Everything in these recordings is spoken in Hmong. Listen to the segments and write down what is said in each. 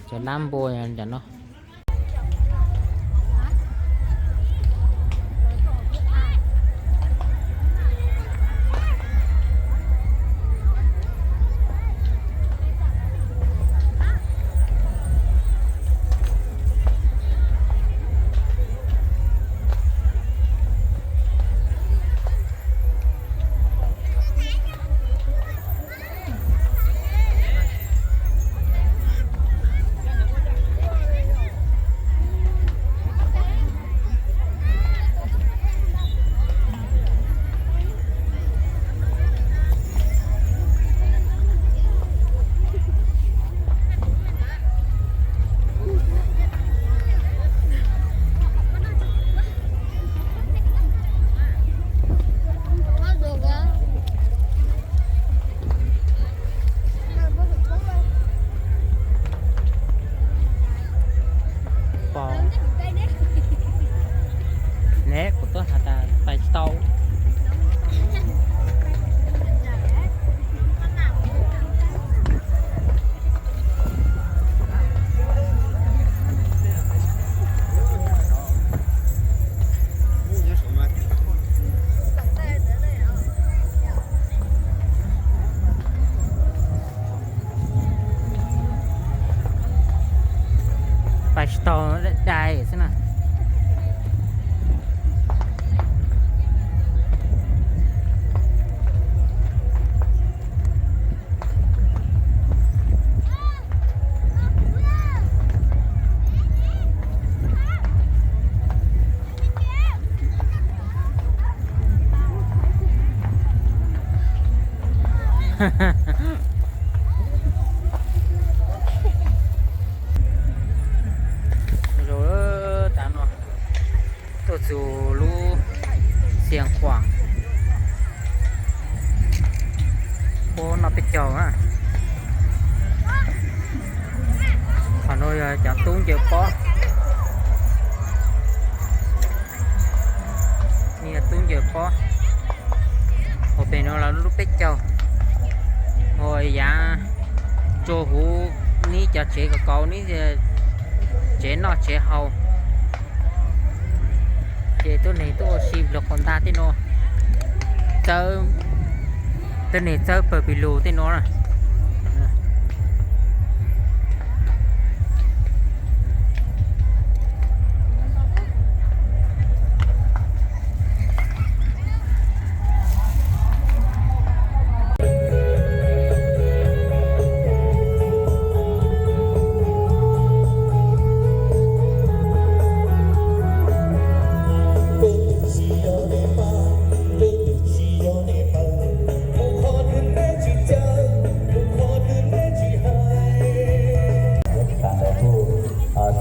Cov lab npua cov no. Pom ne, kuv twb has tas pais tsis tau. Pais tsis tau, dai xwb na. Zoo, tav no tuaj txug lub Xiav Khuam puab noj peb caug na. Qhov no yog cov tub ncaws pob. Nws yog tub ncaws pob. Hos pem no los lub peb caug. Hos yav tsuas huv neb cov tsev kaus kaus, neb tsev noj tsev haus. Ces tuab neeg tuaj ua si lug qhov ntag tej no. Txawb, tuab neeg txawb pawg pig lug tej no na.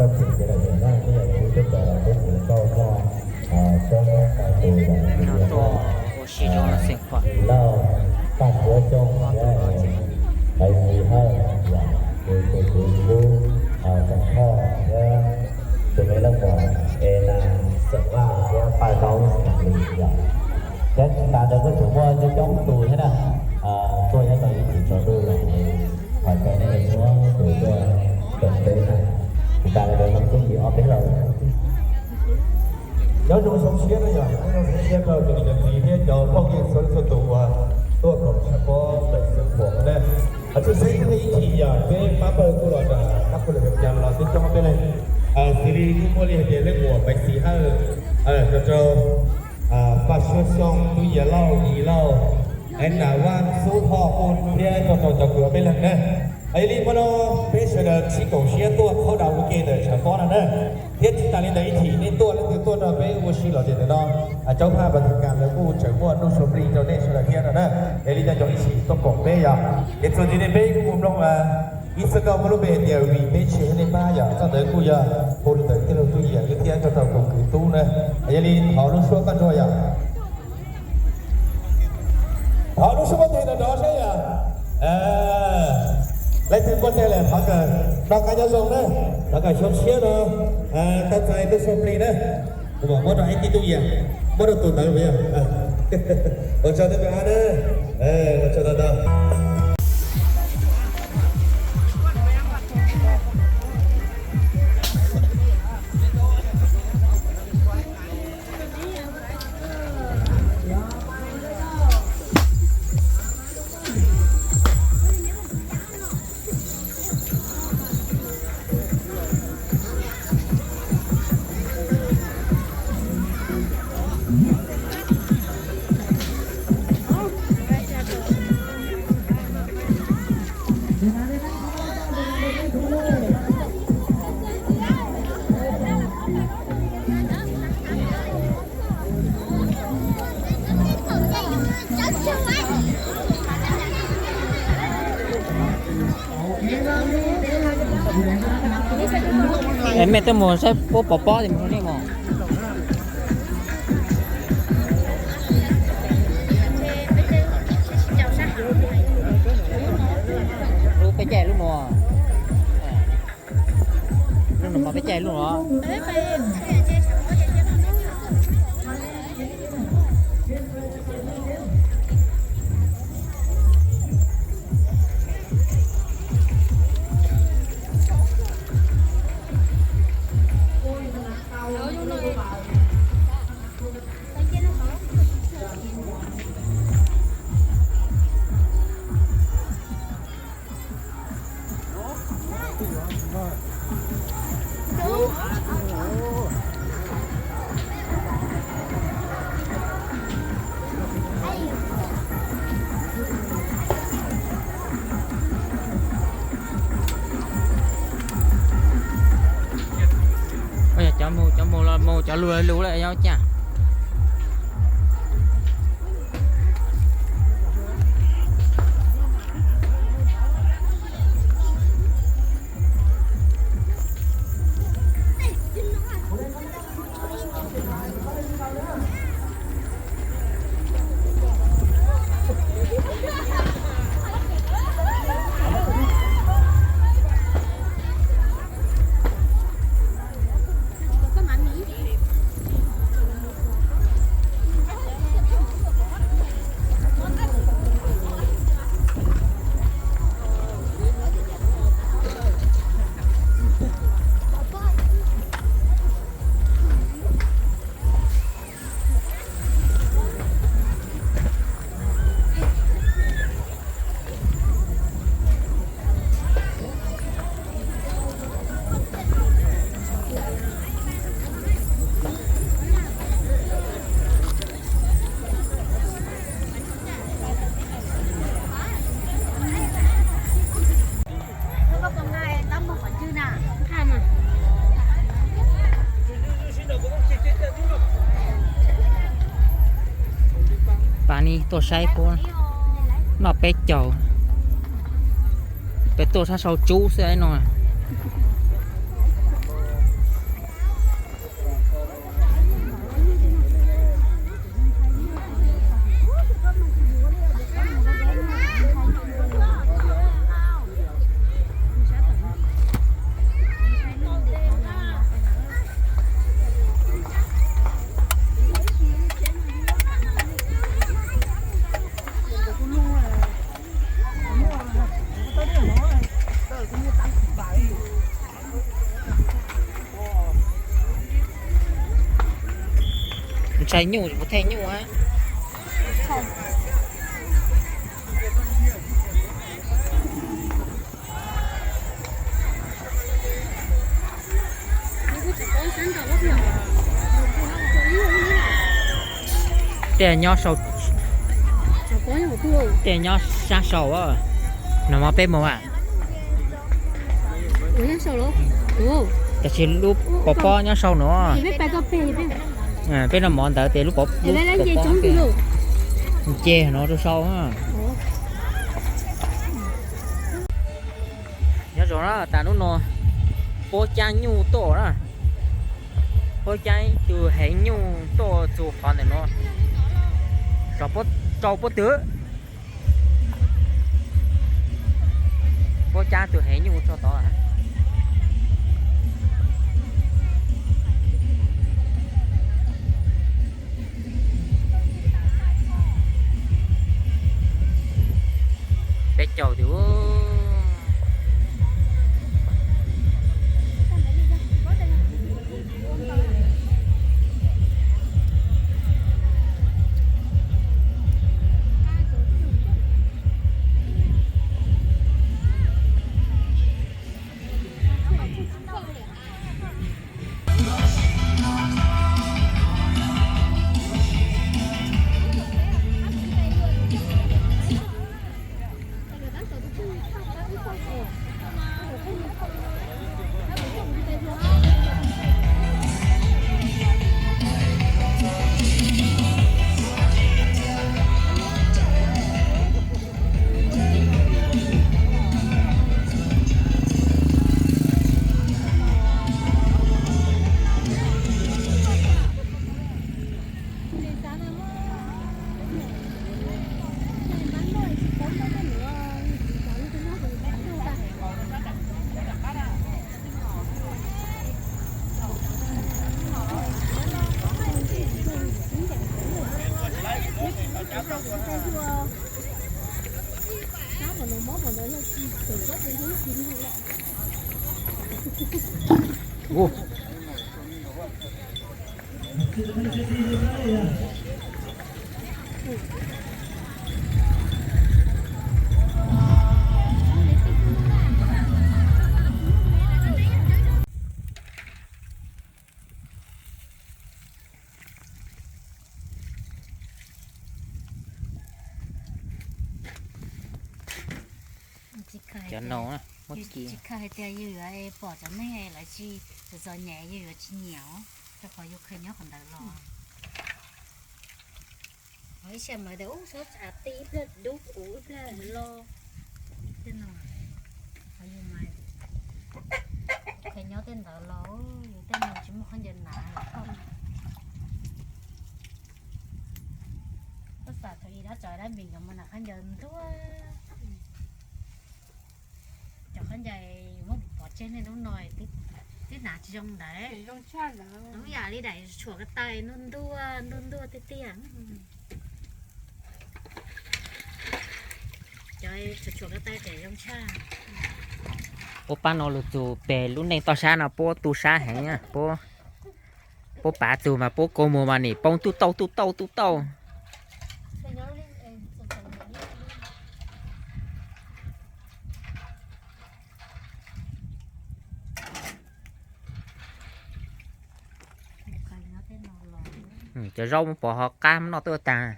Tag ntawd kuj txoj kev lawm tias na, kuj yog kuv peb cov peb tus nkauj noj tsob taub tus yog tus yog Lauj Paj Suav Xyooj thiab Haiv Lis Hawj, yog tus tus tus tub Xeem Thoj thiab tus me leej muam Es Nas Xeem Vaj thiab Paj Zaub Xeem Lis yom. Thiab tsis tas ntawd kuj tseem muaj coob coob tus thiab na, tuaj nyob rau ib chim tsaus ntuj los qhov chaw nej txhua tus tuaj tawm teb na. Tsis tas li ntawd no kuj yim ob peb leeg. Nyob zoo xyoo tshiab na yom, nyob zoo xyoo tshiab rau cov niam cov txiv thiab cov phooj ywg txhua leej txhua tus uas tuaj koom tshav pob ntawm Xeev Khuam na. Tshwj xeeb ib chim yom peb pab pawg kuj los rau qab pug lawm, cas los twb coob ob peb leeg. Xws li kuj muaj li hais tias leej muam Maiv Xis Hawj, rau rau Paj Suav Xyooj, Tub Yias Lauj, Yis Lauj, Es Nas Vaj, Xub Thoj Phooj thiab rau rau cov kwv ob peb leeg na. Yog li hmo no peb sawv daws sib koom siab tuaj qhaub daus ua ke ntawm tshav pob no na. Thiab tsis tas li ntawd ib chim nej tuaj leej twg tuaj nrog peb ua si los tias ntawm no, Coob Phaj Pas Thas Kas lawv kuj tseem muaj nuj sua plig rau nej sawv daws thiab no na. Yog li nco ntsoov ib chim tuaj koom peb yom. Ces txuas ntxiv nej peb kuj mus mloog ib txoj nkauj muaj lub npe hais tias Vim Peb Tsis Yog Nej Pab yom, txoj ntawd kuj yog hu rau ntawm tij laug Tub Yias thiab rau rau tus kwv Tub na. Yog li thov lub suab koj ntsuag yom. Thov lub suab pob teg nrov nrov saib yom. Leej twg npuaj teg lawm thov kawg, noj qab nyob zoo na, thov kawg xyoo tshiab no tau txais nuj sua plig na. Kuv mam muab rau ib tij Tub Yias, muab rau tus ntawd puas yog? Ua tsaug nej pab na, ua tsaug ntau ntau. Mej tuaj mus saib puab pov pob tim mus nej mus. Lub peb caij lub no. Lub no peb caij lub no. Cov mus, cov mus los mus, cov lug lug lawm, yog cas? Pas ni tuaj saib puab noj peb caug, peb tuaj sab sau tsub xwb no. Ntshai nyuj, kuv thej nyuj a. Tej nyob sau, tej nyob sab sau, no mas peb mus a. Tab sis lub pov pob nyob sau no. Peb noj mov ntawd ces lub pov pob nce no rau sau. Nyob zoo na, tas hnub no puab cab nyuj tuaj na, puab cab ib tug heev nyuj tuaj txug qhov ntawm no, rau puab twg. Puab cab tug heev nyuj txog tod. Peb caug twg. Tsis khaws hais tias yus yuav pom cov neeg lawv tsis txom txom nyem, yus yuav tsis nyiam, rau qhov yus khaws nyob qhov ntawd los. Ib txhia mas tias ub, txhob tsa tij, ib pliag dub kuv ib pliag lo. Tej no, qhov yus mas khaws nyob tej ntawd los, yus tej no tsis muaj khaub ncaws hnav los koj. Koj xam thaum ub dab tsov dab npis nkawd mus hnav khaub ncaws ntuag. Cov khaub ncaws muab pov tseg niaj hnub no twb hnav tsis zoo ntawd. Zoo yam li daim tshuam ko taw ntuag ntuag ntuag ntuag tiag tiag. Cov tshuam tshuam ko taw tseem zoo tshaj. Puab pab no lug txug peg lub neej toj sab no puab tu sab heev, puab pav txug mas puab kua muag mas nim poob tuj tauj tuj tauj tuj tauj. Cov zaub muab pov ho qab noj tuaj taag.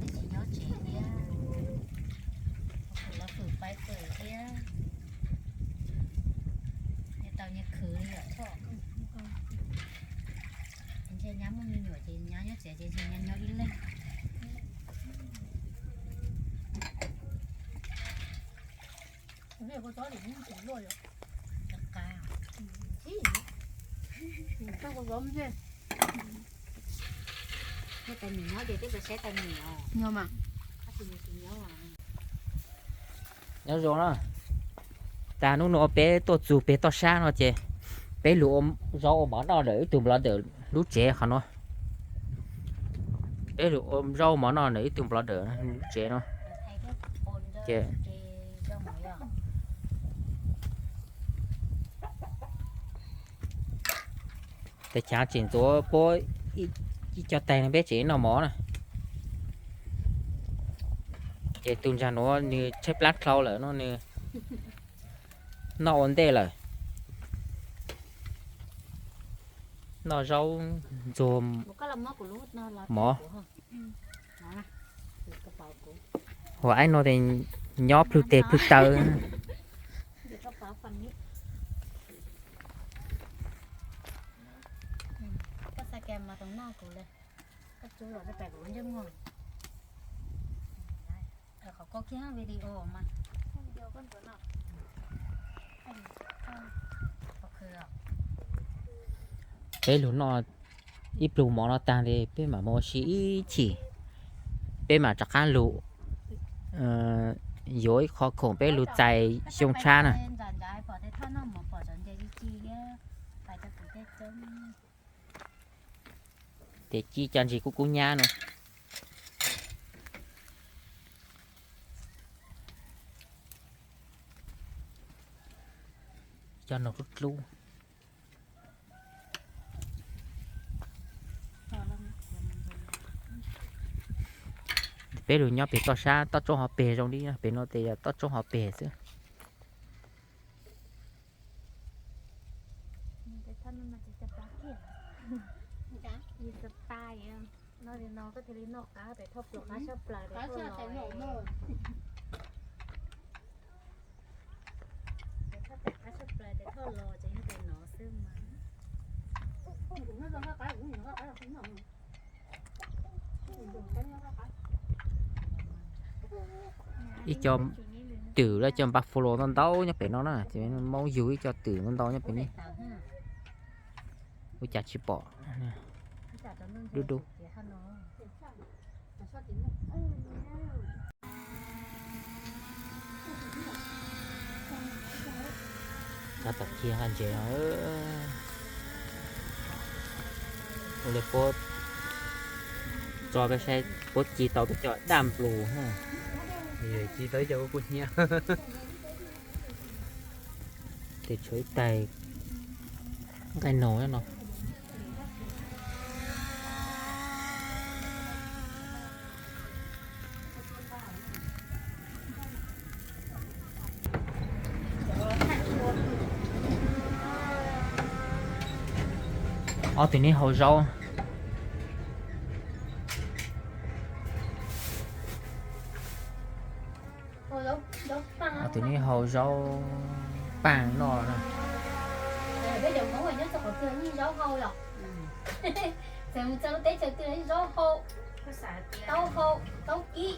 Tsis nyob tsev thiab, lawv fwm pais fwm thiab, nyias tau nyias khwv li yom. Ntshe nyab muaj me nyuam ces nyab nyob tsev ces ntshe nyab nyob ib leeg. Tais Num nyob ces twb saib Tais Num os. Nyob zoo na. Tag nub nuav peb tuaj txug peg toj sab no ces peb lug ua zaub ua mov noj ntawm ib tug nplov dawm lub tsev qhov no. Peb lug ua zaub ua mov noj ntawm ib tug nplov dawm lub tsev no. Ces tes chav tseem ntxuav puab ib co taig no peb tseem noj mov na. Ces tus ntag nuav nws tshaib plab dlhau lawm no, nws noj ua ntej lawm. Noj zaub ntxuag mov. Ua ib no tes nyob plhws tes plhws taw. Peb lug noj ib pluag mov no tag tes peb mam mus ua si ib chim, peb mam rov qab lug yuav ib qho khoom peb lug txais xyoo tshab na. Tes ci cov ntsis kub kub nyab no. Cov noog dlub dlub. Peb lug nyob peg toj sab, toj roob hauv peg zoo li peg no tes yog toj roob hauv peg xwb. Ib co twm los cov buffalo ntau ntau nyob pem no na, Moob yug ib co twm ntau ntau nyob pem ne. Ua cas tsis pom dub dub. Tab tom cia nqaij ntses no. Ua li puab tso peb saib puab ci tau peb cov daj nplus na. Ci tau ib co kuj hnyiab. Tes tshuav ib tais nqaij noog no. Ob tug neb hau zaub. Ob tug neb hau zaub paaj noj na. Peb cov Hmoob nyob txog qhov twg yeej zaub hau yom. Txawm mus txog lub teb chaws twg yeej zaub hau, taub hau, taub kib.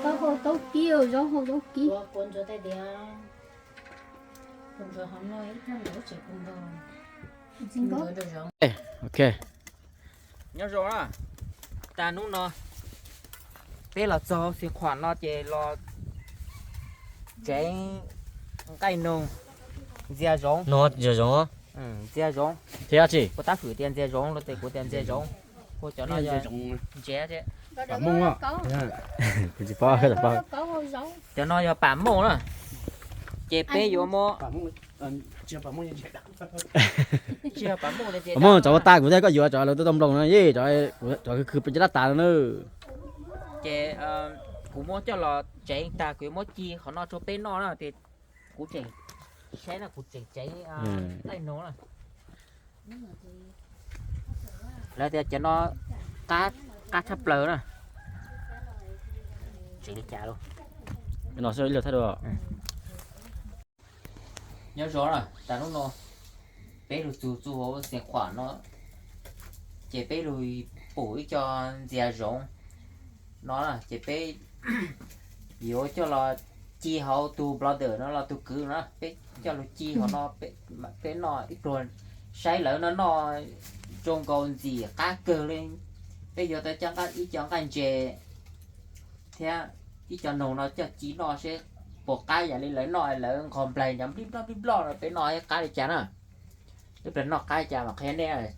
Taub hau taub kib, zaub hau zaub kib. Ok, nyob zoo na. Tag hnub no peb los txog Xeev Khuam no ces los tsev nqaij noog ntxias zoov. No ntxias zoov. Ntxias zoov. Thiab tsi? Kuv tab hwm tias ntxias zoov los tes kuv tias ntxias zoov. Hu cov no yog ntxias. Kuv tsis paub. Cov no yog pam mooj na. Ces peb yuav muab, pam mooj, cov ua tas kuv thiaj koj yuav cov lawv tuaj tau nploos no, yej cov khwv khwv pes caj dab tas no na. Ces kuv muab coj los tsev tag kuv yuav muab ci qhov no rau peb noj na, ces kuv tseem saib no kuv tseem tsev nqaij noog na. Lawv tias cov no qab, qab tshaj plaws na. Tsev li cas los no xwb ib lwg thaij dua. Nyob zoo na, tas hnub no peb lug txug txug hauv Xeev Khuam no, ces peb lug pum ib co ntxias zoov no na, ces peb yuav coj los ci hauv tus brother no los tus kwv no, peb coj lug ci hauv no, peb noj ib pluag, saib lawv noj noj zoo nkaus ntxim qab kawg li. Peb yuav tau coj ib co nqaij ntses thiab ib co noog no coj ci noj seb puas qab yam li lawv noj, lawv nqhos nplaig nyob nplij nploj nplij nploj no peb noj qab li cas na. Lub nplaig noj qab li cas mas qhia nej.